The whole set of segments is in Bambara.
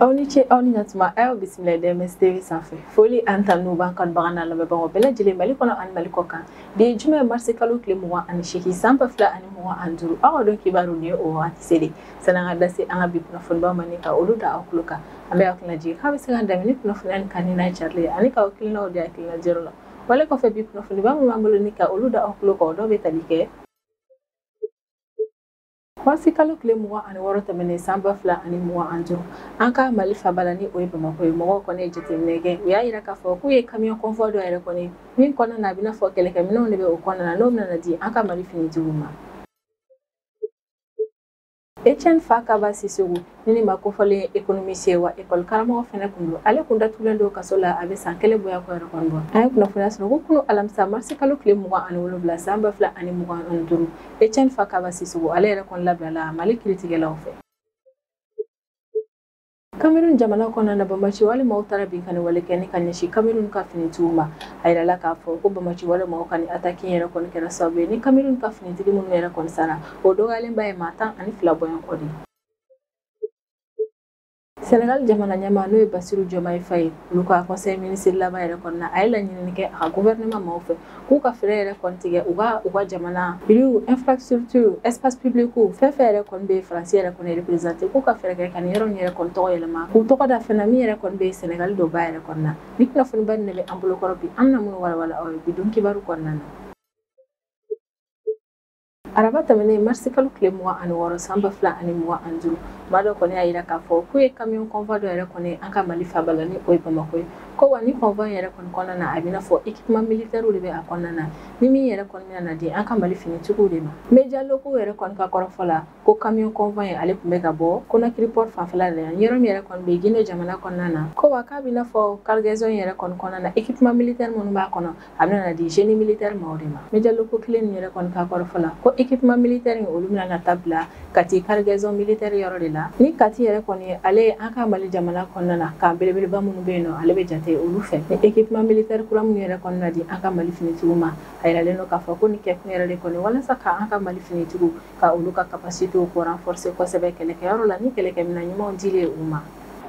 Aw ni ce, aw ni ɲatuma. A y'aw bisimila DMS TV sanfɛ. Foli an ta n'u b'an kanubaga n'a lamɛnbagaw bɛɛ lajɛlen, Mali kɔnɔ ani Mali kɔ kan. Bi ye juma ye, marisi kalo tile 28, san 2025. Aw ka dɔn kibaru nin ye o wagati selen. Sani an ka da se an ka bi kunnafonibaw ma ni ka olu da aw tulo kan, an bɛ aw hakili lajigin k'a bɛ se k'an dɛmɛ ni kunnafoniya nin kanuni n'a carili ye ani k'aw hakilinaw di hakilina jɛrɛ la. Wale kɔfɛ, bi kunnafoniba min b'an bolo ni ka olu da aw tulo kan, o dɔw bɛ tali kɛ: marisi kalo tile 26 tɛmɛnen, san 2025, an ka Mali faba la, ni o ye Bamakɔ ye, mɔgɔw kɔni ye jateminɛ kɛ. U y'a yira k'a fɔ k'u ye camion convoi dɔ yɛrɛ kɔni min kɔnɔna na, a bɛna fɔ kɛlɛkɛminɛnw de bɛ o kɔnɔna na, n'o bɛna di an ka Mali finitigiw ma. Etienne Fakaba Sissoko, ni maa kofɔlen économiste ye, wa école karamɔgɔ fɛnɛ kun don, ale kun datugulen don kaso la, a bɛ san 1 bonya kɔ yɛrɛ kɔni bɔ. An ye kunnafoniya sɔrɔ ko kunu alamisa, marisi kalo tile 27, san 2025, Etienne Fakaba Sissoko, ale yɛrɛ kɔni labilala Mali kiiritigɛlaw fɛ. Cameroun jamana kɔnɔna na, bamaci wale maaw taara binkanni wale kɛ ni ka ɲɛsin Cameroun ka finitigiw ma. A yirala k'a fɔ ko bamaci wale maaw ka nin attaque yɛrɛ kɔni kɛra sababu ye ni Cameroun ka finitigi minnu yɛrɛ kɔni sara, o dɔgɔyalenba ye maa 12 bɔɲɔgɔn de. Senegal jamana ɲɛmaa, n'o ye Bassirou Diomaye Faye, olu ka conseil ministre laban yɛrɛ kɔnɔna, a ye laɲinini kɛ a ka gouvernement maaw fɛ k'u ka fɛɛrɛ yɛrɛ kɔni tigɛ u ka jamana rue, infrastructure, espace public, fɛn fɛn yɛrɛ kɔni bɛ Faransi yɛrɛ kɔni représenté, k'u ka fɛɛrɛ kɛ ka nin yɔrɔ nin yɛrɛ kɔni tɔgɔ yɛlɛma, k'u tɔgɔ da fɛn na min yɛrɛ kɔni bɛ Senegal dɔ ba yɛrɛ kɔnɔna. Ni kunnafoniba nin de bɛ an bolokɔrɔ bi, an bɛna minnu walawala aw ye bi don kibaru kɔnɔna na. Araba tɛmɛnen, marisi kalo tile 26, san 2025, maa dɔ kɔni y'a yira k'a fɔ k'u ye camion convoi dɔ yɛrɛ kɔni an ka Mali faba la, ni o ye Bamakɔ ye, ko wa ni convoi yɛrɛ kɔni kɔnɔna na, a bɛna fɔ équipement militaire de bɛ a kɔnɔna na, ni min yɛrɛ kɔni bɛna na di an ka Mali finitigiw de ma. Média locaux yɛrɛ kɔni ka kɔrɔfɔ la, ko camion convoi in, ale tun bɛ ka bɔ Conakry port fanfɛla de la, yɔrɔ min yɛrɛ kɔni bɛ Guinée jamana kɔnɔna na, ko wa k'a bɛna fɔ cargaison yɛrɛ kɔni kɔnɔna na, équipement militaire minnu b'a kɔnɔ, a bɛna na di génie militaire maaw de ma. Média locaux kelen nin yɛrɛ kɔni ka kɔrɔfɔ la, ko équipement militaire in, olu bɛna na taa bila Kati cargaison militaire yɔrɔ de la. Ni Kati yɛrɛ kɔni, ale ye an ka Mali jamana kɔnɔna na kan belebeleba minnu bɛ yen nɔ, ale bɛ jate olu fɛ. Ni équipement militaire kura minnu yɛrɛ kɔni na di an ka Mali finitigiw ma, a yiralen don k'a fɔ ko nin kɛkun yɛrɛ de kɔni walasa ka an ka Mali finitigiw ka olu ka capacité ko renforcer kosɛbɛ kɛlɛkɛyɔrɔ la, ni kɛlɛkɛminɛn ɲumanw dilen u ma.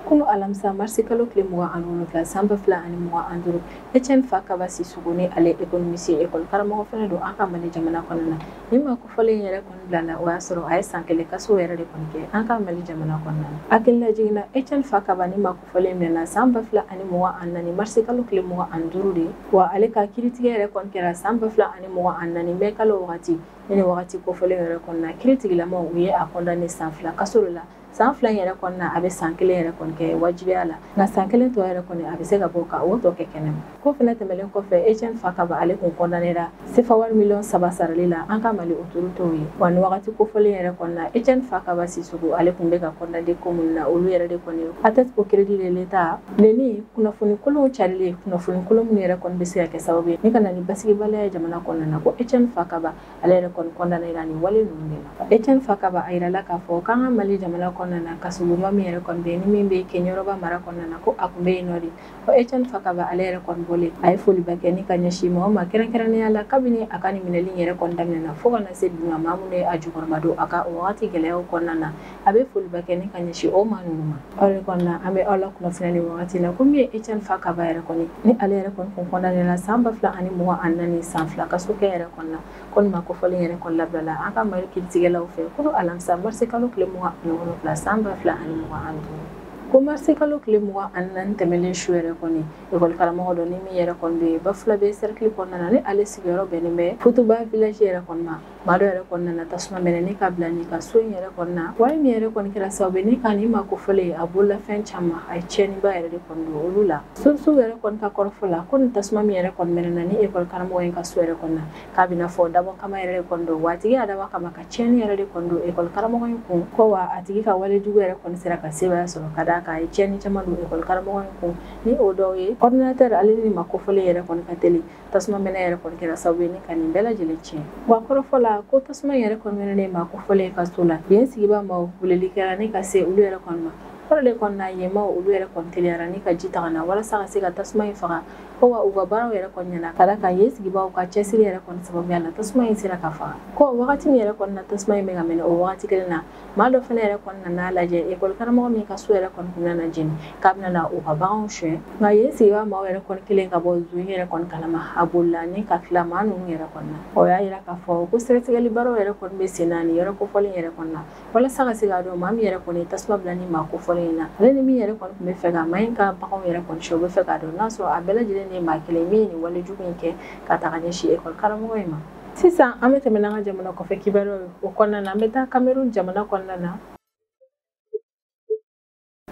Kunu alamisa, marisi kalo tile 27, san 2025, Etienne Fakaba Sissoko, ni ale économiste ye, école karamɔgɔ fɛnɛ don an ka Mali jamana kɔnɔna na, ni maa kofɔlen yɛrɛ kɔni bilala, o y'a sɔrɔ a ye san 1 kaso yɛrɛ de kɔni kɛ an ka Mali jamana kɔnɔna na. Hakili lajiginna, Etienne Fakaba, ni maa kofɔlen minɛna san 2024, marisi kalo tile 25 de, wa ale ka kiiritigɛ yɛrɛ kɔni kɛra san 2024, mɛ kalo wagati. Ni wagati kofɔlen yɛrɛ kɔnɔna, kiiritigilamaw u ye a condamné san 2 kaso de la. San 2 yɛrɛ kɔnɔna, a bɛ san 1 yɛrɛ kɔni kɛ wajibiya la, nka san 1 tɔ yɛrɛ kɔni, a bɛ se ka bɔ ka o tɔ kɛ kɛnɛma. Ko fɛnɛ tɛmɛnen kɔfɛ, Etienne Fakaba, ale kun condamnéra sefa wari miliyɔn 3 sarali la an ka Mali autorités ye. Wa ni wagati kofɔlen yɛrɛ kɔnɔna, Etienne Fakaba Sissoko, ale kun bɛ ka condamné ko minnu na, olu yɛrɛ de kɔni: atteinte au crédit de l'État, neni, kunnafoni kolonw carilen, kunnafoni kolon minnu yɛrɛ kɔni bɛ se ka kɛ sababu ye ni ka na ni basigibaliya ye jamana kɔnɔna na. Ko Etienne Fakaba, ale yɛrɛ kɔni condamnéra nin wale ninnu de la. Etienne Fakaba, a yirala k'a fɔ k'an ka Mali jamana kɔnɔna na, kasobonba min yɛrɛ kɔni bɛ yen, ni min bɛ Kɛɲɛrɔba mara kɔnɔna na, ko a kun bɛ yen nɔ de. Ko Etienne Fakaba, ale yɛrɛ kɔni bɔlen, a ye foliba kɛ ni ka ɲɛsin mɔgɔ ma, kɛrɛnkɛrɛnnenya la kabini a ka nin minɛli yɛrɛ kɔni daminɛna fo ka na se bi ma, maa minnu ye a jukɔrɔma don a ka o wagati gɛlɛyaw kɔnɔna na, a bɛ foliba kɛ ni ka ɲɛsin o maa ninnu ma. Aw de kɔni na, an bɛ aw la kunnafoniya nin wagati la ko min ye Etienne Fakaba yɛrɛ kɔni, ni ale yɛrɛ kɔni kun condamné la san 2024, san 2 kaso kɛ yɛrɛ kɔnɔna, ko nin maa kofɔlen yɛrɛ kɔni labilala an ka Mali kiiritigɛlaw fɛ kunu alamisa, marisi kalo tile 27, san 2025. Ko marisi kalo tile 24 tɛmɛnen su yɛrɛ kɔni, ekɔli karamɔgɔ dɔ, ni min yɛrɛ kɔni bɛ Bafulabe cercle kɔnɔna na, ni ale sigiyɔrɔ bɛnnen bɛ Futuba village yɛrɛ kɔni ma, maa dɔ yɛrɛ kɔnɔna na, tasuma mɛnɛ ni ka bila nin ka so in yɛrɛ kɔnɔna, wari min yɛrɛ kɔni kɛra sababu ye ni ka nin maa kofɔlen a bololafɛn caman, a ye tiɲɛniba yɛrɛ de kɔni don olu la. Sources yɛrɛ kɔni ka kɔrɔfɔ la, ko nin tasuma min yɛrɛ kɔni mɛnɛna ni ekɔli karamɔgɔ in ka so yɛrɛ kɔnɔna, k'a bɛna fɔ dabɔ kama yɛrɛ de kɔni don, wa a tigi y'a dabɔ kama ka tiɲɛni yɛrɛ de kɔni don ekɔli karamɔgɔ in kun, ko wa a tigi ka wale jugu yɛrɛ kɔni sera ka sebaaya sɔrɔ, ka d'a kan a ye tiɲɛni caman don ekɔli karamɔgɔ in kun, ni o dɔw ye ordinateur, ale ni maa kofɔlen yɛrɛ kɔni ka teli. Tasuma mɛnɛ yɛrɛ kɔni kɛra sababu ye ni ka nin bɛɛ lajɛlen tiɲɛ. Wa kɔrɔfɔ la, ko tasuma yɛrɛ kɔni mɛnɛnen maa kofɔlen ka so la, yen sigibaa maaw weleli kɛra ni ka se olu yɛrɛ kɔni ma. Kɔrɔ de kɔni na yen maaw olu yɛrɛ kɔni teliyara ni ka ji ta ka na walasa ka se ka tasuma in faga. Ko wa u ka baaraw yɛrɛ kɔni ɲɛna, ka da kan yen sigibaaw ka cɛsiri yɛrɛ kɔni sababuya la, tasuma in sera ka faga. Ko wagati min yɛrɛ kɔni na tasuma in bɛ ka mɛnɛ, o wagati kelen na, maa dɔ fana yɛrɛ kɔni nana lajɛ ekɔli karamɔgɔ min ka so yɛrɛ kɔni kun nana jeni, k'a bɛna na u ka baganw suɲɛ. Nka yen sigibaa maaw yɛrɛ kɔni kelen ka bɔ zon yɛrɛ kɔni kalama, a bolila ni ka tila maa ninnu yɛrɛ kɔni na. O y'a yira k'a fɔ ko sɛgɛsɛgɛli baaraw yɛrɛ kɔni bɛ sen na nin yɔrɔ kofɔlen yɛrɛ kɔni na, walasa ka se k'a dɔn maa min yɛrɛ kɔni ye tasuma bila ni maa kofɔlen in na, ale ni min yɛrɛ kɔni tun bɛ fɛ ka maa in ka baganw yɛrɛ kɔni suɲɛ. U bɛ fɛ k'a dɔn n'a sɔrɔ a bɛɛ lajɛlen ye maa kelen min ye nin walejugu in kɛ ka taga ɲɛsin ekɔli karamɔgɔ in ma. Sisan an bɛ tɛmɛ n'an ka jamana kɔfɛ kibaruyaw ye. O kɔnɔna na, an bɛ taa Cameroun jamana kɔnɔna na.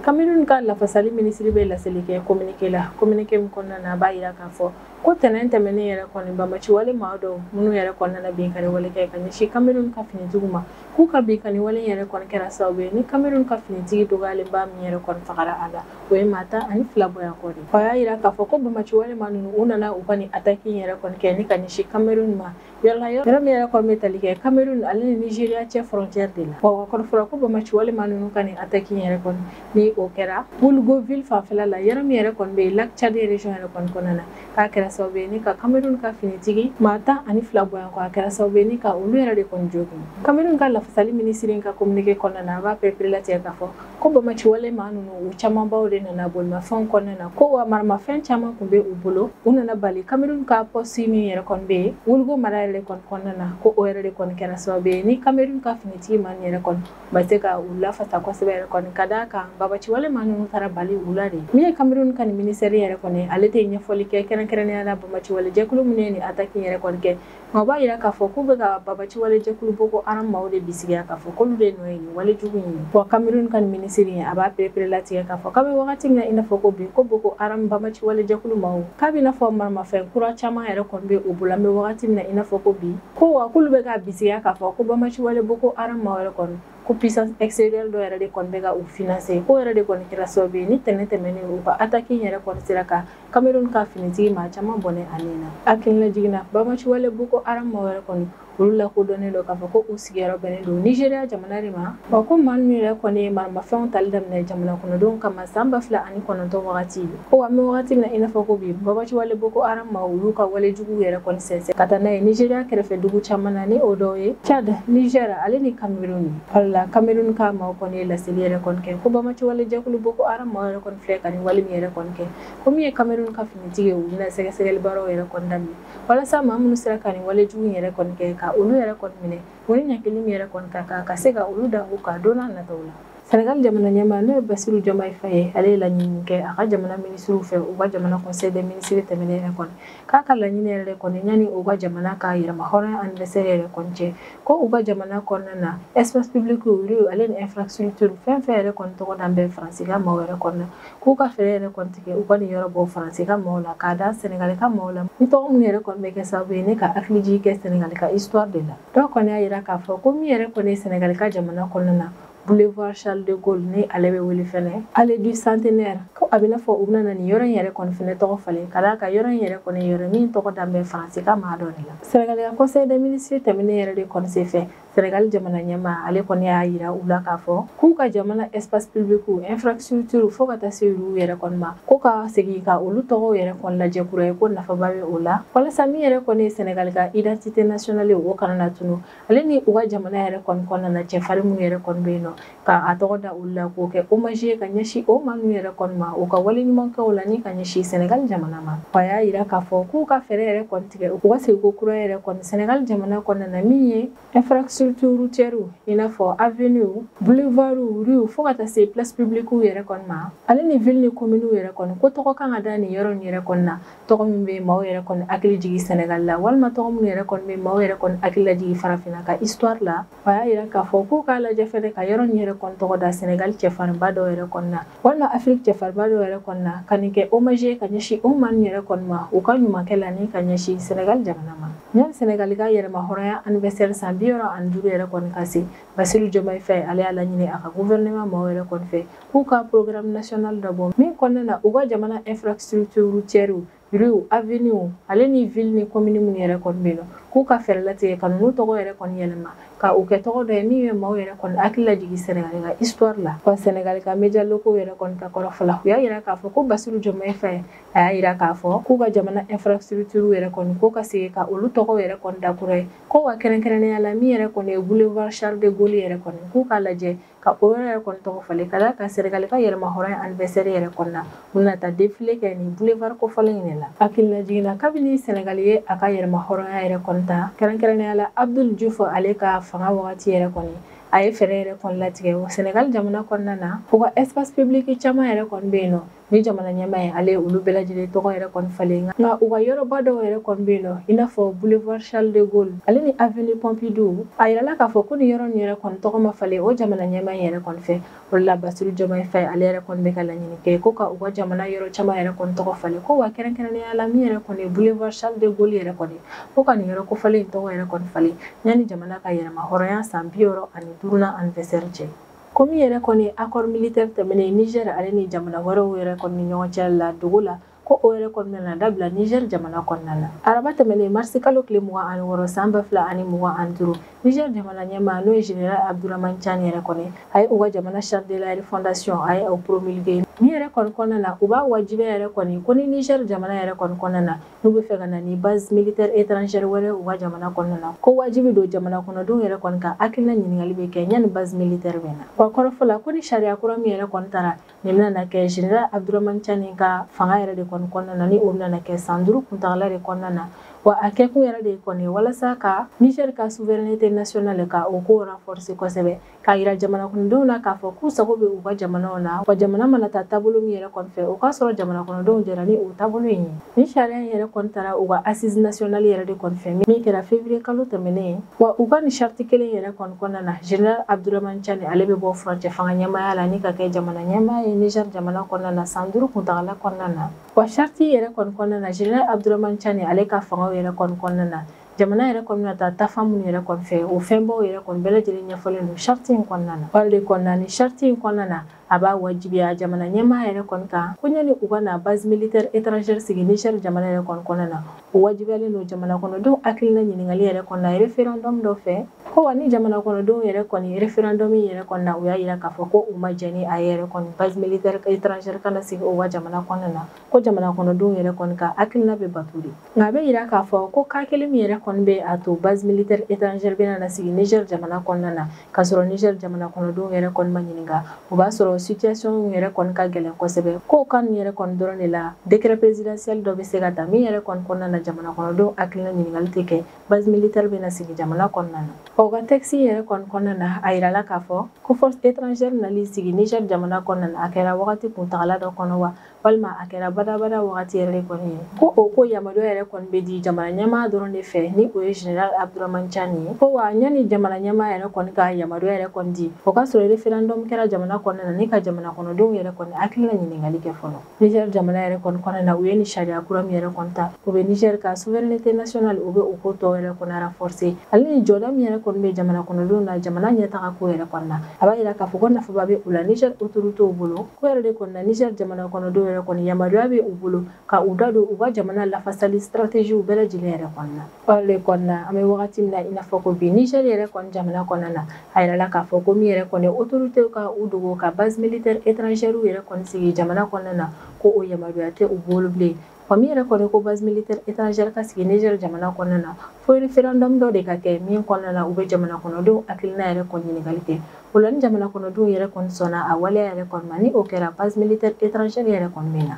Cameroun ka lafasali minisiri bɛ laseli kɛ communiqué la, communiqué min kɔnɔna na, a b'a yira k'a fɔ ko tɛnɛn tɛmɛnen yɛrɛ kɔni, banbaanciwale maa dɔw minnu yɛrɛ kɔnɔna na binkanni wale kɛ ka ɲɛsin Cameroun ka finitigiw ma, k'u ka binkanni wale yɛrɛ kɔni kɛra sababu ye ni Cameroun ka finitigi dɔgɔyalenba min yɛrɛ kɔni fagara a la, o ye maa 12 bɔyan kɔ de. O y'a yira k'a fɔ ko banbaanciwale maa ninnu, u nana u ka nin attaque yɛrɛ kɔni kɛ ni ka ɲɛsin Cameroun ma yɔrɔ la, yɔrɔ min yɛrɛ kɔni bɛ tali kɛ Cameroun ale ni Nigeria cɛ frontière de la. Wa kɔni fɔra ko banbaanciwale maa ninnu ka nin attaque yɛrɛ kɔni ni o kɛra Wulgoville fanfɛla la, yɔrɔ min yɛrɛ kɔni bɛ yen Lac Tchad région yɛrɛ kɔni kɔnɔna na, k'a kɛra sababu ye ni ka Cameroun ka finitigi maa 12 bɔyan kɔ, a kɛra sababu ye ni ka olu yɛrɛ de kɔni jogin. Cameroun ka lafasali minisiri ka communiqué kɔnɔna na, a b'a pereperelatigɛ k'a fɔ ko banbaanciwale maa ninnu, u camanbaw de nana bolimafɛnw kɔnɔna na, ko wa maramafɛn caman tun bɛ u bolo. U nana bali Cameroun ka poste min yɛrɛ kɔni bɛ yen Wulgo mara yɛrɛ kɔni kɔnɔna na, ko o yɛrɛ de kɔni kɛra sababu ye ni Cameroun ka finitigi maa yɛrɛ kɔni ma se ka u lafasa kosɛbɛ yɛrɛ kɔni, ka d'a kan banbaanciwale maa ninnu taara bali u la de. Min ye Cameroun ka nin ministère yɛrɛ kɔni, ale tɛ ɲɛfɔli kɛ kɛrɛnkɛrɛnnenya la banbaanciwale jɛkulu minnu ye nin attaque yɛrɛ kɔni kɛ, nka o b'a yira k'a fɔ k'u bɛ ka banbaanciwale jɛkulu Boko Haram maaw de bisigiya k'a fɔ k'olu de nɔ ye nin wale jugu in ye. Wa Cameroun ka nin minisiri in, a b'a pereperelatigɛ k'a fɔ k'a bɛ wagati min na i n'a fɔ ko bi, ko Boko Haram banbaanciwale jɛkulu maaw, k'a bɛ i n'a fɔ maramafɛn kura caman yɛrɛ kɔni bɛ u bolo an bɛ wagati min na i n'a fɔ ko bi, ko wa k'olu bɛ k'a bisigiya k'a fɔ ko banbaanciwale Boko Haram maaw yɛrɛ kɔni, ko puissance extérieure dɔ yɛrɛ de kɔni bɛ ka u financer, ko yɛrɛ de kɔni kɛra sababu ye ni tɛnɛn tɛmɛnen u ka attaque yɛrɛ kɔni sera ka Cameroun ka finitigi maa caman bɔnɛ a nin na. Hakilina jiginna, banbaanciwale Boko Haram maaw yɛrɛ kɔni, olu lakodɔnnen don k'a fɔ ko u sigiyɔrɔ bɛnnen don Nigeria jamana de ma. Wa ko maa ninnu yɛrɛ kɔni ye maramafɛnw tali daminɛ jamana kɔnɔdenw kama san 2009 wagati. Ko wa an bɛ wagati min na i n'a fɔ ko bi, banbaanciwale Boko Haram maaw olu ka walejuguw yɛrɛ kɔni sɛnsɛn ka taa n'a ye Nigeria kɛrɛfɛ dugu caman na, ni o dɔw ye Tchad, Niger ale ni Cameroun. Wala Cameroun ka maaw kɔni ye laseli yɛrɛ kɔni kɛ ko banbaanciwale jɛkulu Boko Haram maaw yɛrɛ kɔni filɛ ka nin wale min yɛrɛ kɔni kɛ, ko min ye Cameroun ka finitigi ye, u bɛna sɛgɛsɛgɛli baaraw yɛrɛ kɔni daminɛ walasa maa minnu sera ka nin wale jugu in yɛrɛ kɔni kɛ, ka olu yɛrɛ kɔni minɛ, u ni ɲangili min yɛrɛ kɔni ka kan, ka se ka olu da u kan don n'a nataw la. Senegal jamana ɲɛmaa, n'o ye Basiru Diomaye Faye, ale ye laɲini kɛ a ka jamana minisiriw fɛ u ka jamana conseil des ministres tɛmɛnen yɛrɛ kɔni, k'a ka laɲini yɛrɛ kɔni yanni u ka jamana ka yɛrɛma hɔrɔnya anniversaire yɛrɛ kɔni cɛ, ko u ka jamana kɔnɔna na espace public, rue ale ni infrastructure fɛn fɛn yɛrɛ kɔni tɔgɔ dan bɛ Faransi ka maaw yɛrɛ kɔni na, k'u ka fɛɛrɛ yɛrɛ kɔni tigɛ u ka nin yɔrɔ bɔ Faransi ka maaw la k'a da Senegal ka maaw la, ni tɔgɔ minnu yɛrɛ kɔni bɛ kɛ sababu ye ne ka hakili jigin kɛ Senegal ka histoire de la. Dɔw kɔni y'a yira k'a fɔ ko min yɛrɛ kɔni ye Senegal ka jamana kɔnɔna na boulevard Charles de Gaulle, ni ale bɛ wele fɛnɛ Allée du Centenaire, ko a bɛ n'a fɔ u bɛna na nin yɔrɔ in yɛrɛ kɔni fɛnɛ tɔgɔ falen, ka d'a kan yɔrɔ in yɛrɛ kɔni yɔrɔ min tɔgɔ dan bɛ Faransi ka maa dɔ de la. Senegal ka conseil des ministres tɛmɛnen yɛrɛ de kɔni senfɛ, Senegal jamana ɲɛmaa ale kɔni y'a yira u la k'a fɔ k'u ka jamana espace public, infrastructure, fo ka taa se olu yɛrɛ kɔni ma, ko ka segin ka olu tɔgɔw yɛrɛ kɔni lajɛ kura ye, ko nafaba bɛ o la, walasa min yɛrɛ kɔni ye Senegal ka identité nationale ye, o kana na tunu, ale ni u ka jamana yɛrɛ kɔni kɔnɔna na cɛfarin minnu yɛrɛ kɔni bɛ yen nɔ, ka a tɔgɔ da olu la, k'o kɛ hommage ye ka ɲɛsin o maa ninnu yɛrɛ kɔni ma u ka wale ɲumankɛw la ni ka ɲɛsin Senegal jamana ma. Wa y'a yira k'a fɔ k'u ka fɛɛrɛ yɛrɛ kɔni tigɛ u ka segin ko kura yɛrɛ kɔni Senegal jamana kɔnɔna na, min ye infrastructure routière, i n'a fɔ avenue, boulevard, rue, fo ka taa se place publique yɛrɛ kɔni ma, ale ni ville ni commune yɛrɛ kɔni, ko tɔgɔ kan ka da nin yɔrɔ nin yɛrɛ kɔni na, tɔgɔ min bɛ maaw yɛrɛ kɔni hakili jigin Senegal la, walima tɔgɔ minnu yɛrɛ kɔni bɛ maaw yɛrɛ kɔni hakili lajigin farafinna ka histoire la. Wa y'a yira k'a fɔ k'u k'a lajɛ fɛnɛ ka yɔrɔ nin yɛrɛ kɔni tɔgɔ da Senegal cɛfarinba dɔw yɛrɛ kɔni na, walima Afrique cɛfarinba dɔw yɛrɛ kɔni na, ka nin kɛ hommage ye ka ɲɛsin o maa ninnu yɛrɛ kɔni ma u ka ɲumankɛ la ni ka ɲɛsin Senegal jamana ma. Yanni Senegal ka yɛrɛma hɔrɔnya anniversaire san 65 yɛrɛ kɔni ka se, Basiru Diomaye Faye ale y'a laɲini a ka gouvernement maaw yɛrɛ kɔni fɛ k'u ka programme national dɔ bɔ min kɔnɔna na u ka jamana infrastructure routière, rue, avenue ale ni ville ni commune minnu yɛrɛ kɔni bɛ yen nɔ. K'u ka fɛɛrɛ latigɛ ka ninnu tɔgɔ yɛrɛ kɔni yɛlɛma ka u kɛ tɔgɔ dɔ ye min bɛ maaw yɛrɛ kɔni hakili lajigin Senegali ka histoire la. Wa Senegali ka média locaux yɛrɛ kɔni ka kɔrɔfɔ la, u y'a yira k'a fɔ ko Bassirou Diomaye Faye a y'a yira k'a fɔ k'u ka jamana infrastructure yɛrɛ kɔni ko ka segin ka olu tɔgɔ yɛrɛ kɔni da kura ye, ko wa kɛrɛnkɛrɛnnenya la min yɛrɛ kɔni ye boulevard Charles de Gaulle yɛrɛ kɔni k'u k'a lajɛ ka o yɔrɔ yɛrɛ kɔni tɔgɔ falen ka d'a kan Senegali ka yɛrɛmahɔrɔnya anniversaire yɛrɛ kɔni na u bɛna taa défilé kɛ nin boulevard kofɔlen in de la. Hakililajigin na kabini Senegali ye a ka yɛrɛmahɔrɔnya yɛrɛ kɔni ta kɛrɛnkɛrɛnnenya la Abdoul Diouf ale ka fanga wagati yɛrɛ kɔni a ye fɛɛrɛ yɛrɛ kɔni latigɛ Senegali jamana kɔnɔna na, u ka espace public caman yɛrɛ kɔni bɛ yen nɔ ni jamana ɲɛmaa ye ale olu bɛɛ lajɛlen tɔgɔ yɛrɛ kɔni falen, nka u ka yɔrɔba dɔw yɛrɛ kɔni bɛ yen nɔ i n'a fɔ boulevard Charles de Gaulle ale ni avenue Pompidou, a yirala k'a fɔ ko nin yɔrɔ nin yɛrɛ kɔni tɔgɔ ma falen o jamana ɲɛmaa in yɛrɛ kɔni fɛ. O de la Bassirou Diomaye Faye ale yɛrɛ kɔni bɛ ka laɲini kɛ ko ka u ka jamana yɔrɔ caman yɛrɛ kɔni tɔgɔ falen, ko wa kɛrɛnkɛrɛnnenya la min yɛrɛ kɔni ye boulevard Charles de Gaulle yɛrɛ kɔni ko ka nin yɔrɔ kofɔlen in tɔgɔ yɛrɛ kɔni falen yanni jamana ka yɛrɛmahɔrɔnya san 65nan anniversaire cɛ. Ko min yɛrɛ kɔni accord militaire tɛmɛnen Niger ale ni jamana wɛrɛw yɛrɛ kɔni ni ɲɔgɔn cɛ la dogo la, ko o yɛrɛ kɔni nana dabila Niger jamana kɔnɔna la. Araba tɛmɛnen marisi kalo tile 26 san 2025, Niger jamana ɲɛmaa n'o ye général Abdourahamane Tiani yɛrɛ kɔni a ye u ka jamana charte de la refondation a ye o promulguer min yɛrɛ kɔni kɔnɔna na, u b'a wajibiya yɛrɛ kɔni ko ni Niger jamana yɛrɛ kɔni kɔnɔna na n'u bɛ fɛ ka na ni base militaire étrangère wɛrɛ u ka jamana kɔnɔna na, ko wajibi don jamana kɔnɔdenw yɛrɛ kɔni ka hakilina ɲininkali bɛ kɛ yanni base militaire bɛ na. Wa kɔrɔfɔ la ko ni sariya kura min yɛrɛ kɔni taara nin bɛna na kɛ général Abdourahamane Tiani ka fanga yɛrɛ de kɔni kɔnɔna na, ni o bɛna na kɛ san 5 kuntagala de kɔnɔna na. Wa a kɛkun yɛrɛ de kɔni walasa ka Niger ka souveraineté nationale ka o ko renforcer kosɛbɛ, k'a yira jamana kɔnɔdenw na k'a fɔ k'u sago bɛ u ka jamanaw na, wa jamana mana taa taabolo min yɛrɛ kɔni fɛ o k'a sɔrɔ jamana kɔnɔdenw jɛra ni o taabolo in ye. Ni sariya in yɛrɛ kɔni taara u ka assise nationale yɛrɛ de kɔni fɛ min kɛra février kalo tɛmɛnen, wa u ka nin charte kelen yɛrɛ kɔni kɔnɔna na général Abdourahamane Tiani ale bɛ bɔ furancɛ fanga ɲɛmaaya la ni ka kɛ jamana ɲɛmaa ye Niger jamana kɔnɔna na san 5 kuntagala kɔnɔna na. Wa charte yɛrɛ kɔni kɔnɔna na général Abdourahamane Tiani ale ka fangaw yɛrɛ kɔni kɔnɔna na jamana yɛrɛ kɔni na taa taafan minnu yɛrɛ kɔni fɛ o fɛnbaw yɛrɛ kɔni bɛɛ lajɛlen ɲɛfɔlen don charte in kɔnɔna na. Wale de kɔnɔna ni charte in kɔnɔna na a b'a wajibiya jamana ɲɛmaa yɛrɛ kɔni kan ko yanni u ka na base militaire étrangère sigi Niger jamana yɛrɛ kɔni kɔnɔna na, o wajibiyalen don jamana kɔnɔdenw hakilina ɲininkali yɛrɛ kɔni na référendum dɔ fɛ, ko wa ni jamana kɔnɔdenw yɛrɛ kɔni référendum yɛrɛ kɔni na u y'a yira k'a fɔ ko u ma jɛn ni a yɛrɛ kɔni base militaire étrangère kana sigi o ka jamana kɔnɔna na, ko jamana kɔnɔdenw yɛrɛ kɔni ka hakilina bɛ bato de. Nka a bɛ yira k'a fɔ ko cas kelen min yɛrɛ kɔni bɛ a to base militaire étrangère bɛna na sigi Niger jamana kɔnɔna na k'a sɔrɔ Niger jamana kɔnɔdenw yɛrɛ kɔni ma ɲininka, o b'a sɔrɔ situation yɛrɛ kɔni ka gɛlɛn kosɛbɛ, k'o kan yɛrɛ kɔni dɔrɔn de la décret présidentiel dɔ bɛ se ka ta min yɛrɛ kɔni kɔnɔna na jamana kɔnɔdenw hakilina ɲininkali tɛ kɛ, base militaire bɛna sigi jamana kɔnɔna na. O ka texte yɛrɛ kɔni kɔnɔna na a yirala k'a fɔ ko force étrangère nali sigi Niger jamana kɔnɔna na a kɛra wagati kuntagala dɔ kɔnɔ wa walima a kɛra badabada wagati yɛrɛ de kɔni ye, ko o ko yamaruya yɛrɛ kɔni bɛ di jamana ɲɛmaa dɔrɔn de fɛ ni o ye général Abdourahamane Tiani ye, ko wa yanni jamana ɲɛmaa yɛrɛ kɔni ka yamaruya yɛrɛ kɔni di o ka sɔrɔ référendum kɛra jamana kɔnɔna na ni ka jamana kɔnɔdenw yɛrɛ kɔni hakilina ɲininkali kɛ fɔlɔ. Niger jamana yɛrɛ kɔni kɔnɔna na u ye nin sariya kura min yɛrɛ kɔni ta o bɛ Niger ka souveraineté nationale o bɛ o ko tɔ yɛrɛ kɔni renforcer, ale ni jɔda min yɛrɛ kɔni bɛ jamana kɔnɔdenw na jamana ɲɛtaga ko yɛrɛ kɔni na, a b'a yira k'a fɔ ko nafaba bɛ u la Niger autorités bolo, ko yɛrɛ de kɔni na Niger jamana kɔnɔdenw yɛrɛ kɔni yamaruya bɛ u bolo ka u da don u ka jamana lafasali stratégie bɛɛ lajɛlen yɛrɛ kɔni na. O de kɔni na an bɛ wagati min na i n'a fɔ ko bi Niger yɛrɛ kɔni jamana kɔnɔna na a yirala k'a fɔ ko min yɛrɛ kɔni autorités ka u dogo ka base militaire étrangère yɛrɛ kɔni sigi jamana kɔnɔna na ko o yamaruya tɛ u bolo bilen. Wa min yɛrɛ kɔni ko base militaire étrangère ka sigi Niger jamana kɔnɔna na fo référendum dɔ de ka kɛ min kɔnɔna na u bɛ jamana kɔnɔdenw hakilina yɛrɛ kɔni ɲininkali kɛ. O la ni jamana kɔnɔdenw yɛrɛ kɔni sɔnna a waleya yɛrɛ kɔni ma ni o kɛra base militaire étrangère yɛrɛ kɔni bɛ na.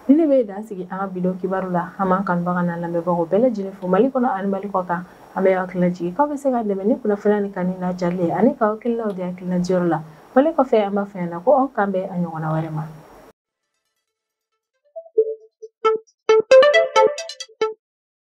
Ni ne bɛ dan sigi an ka bidon kibaru la, an b'an kanubaga n'an lamɛnbagaw bɛɛ lajɛlen fo Mali kɔnɔ ani Mali kɔ kan. An bɛ hakili lajigin k'aw bɛ se ka dɛmɛ ni kunnafoniya ni kanu n'a jalen ani k'aw hakilinaw di hakilina diyɔrɔ la. Wale kɔfɛ an b'a fɔ ɲɛna ko aw kan bɛn a ɲɔgɔnna wɛrɛ ma.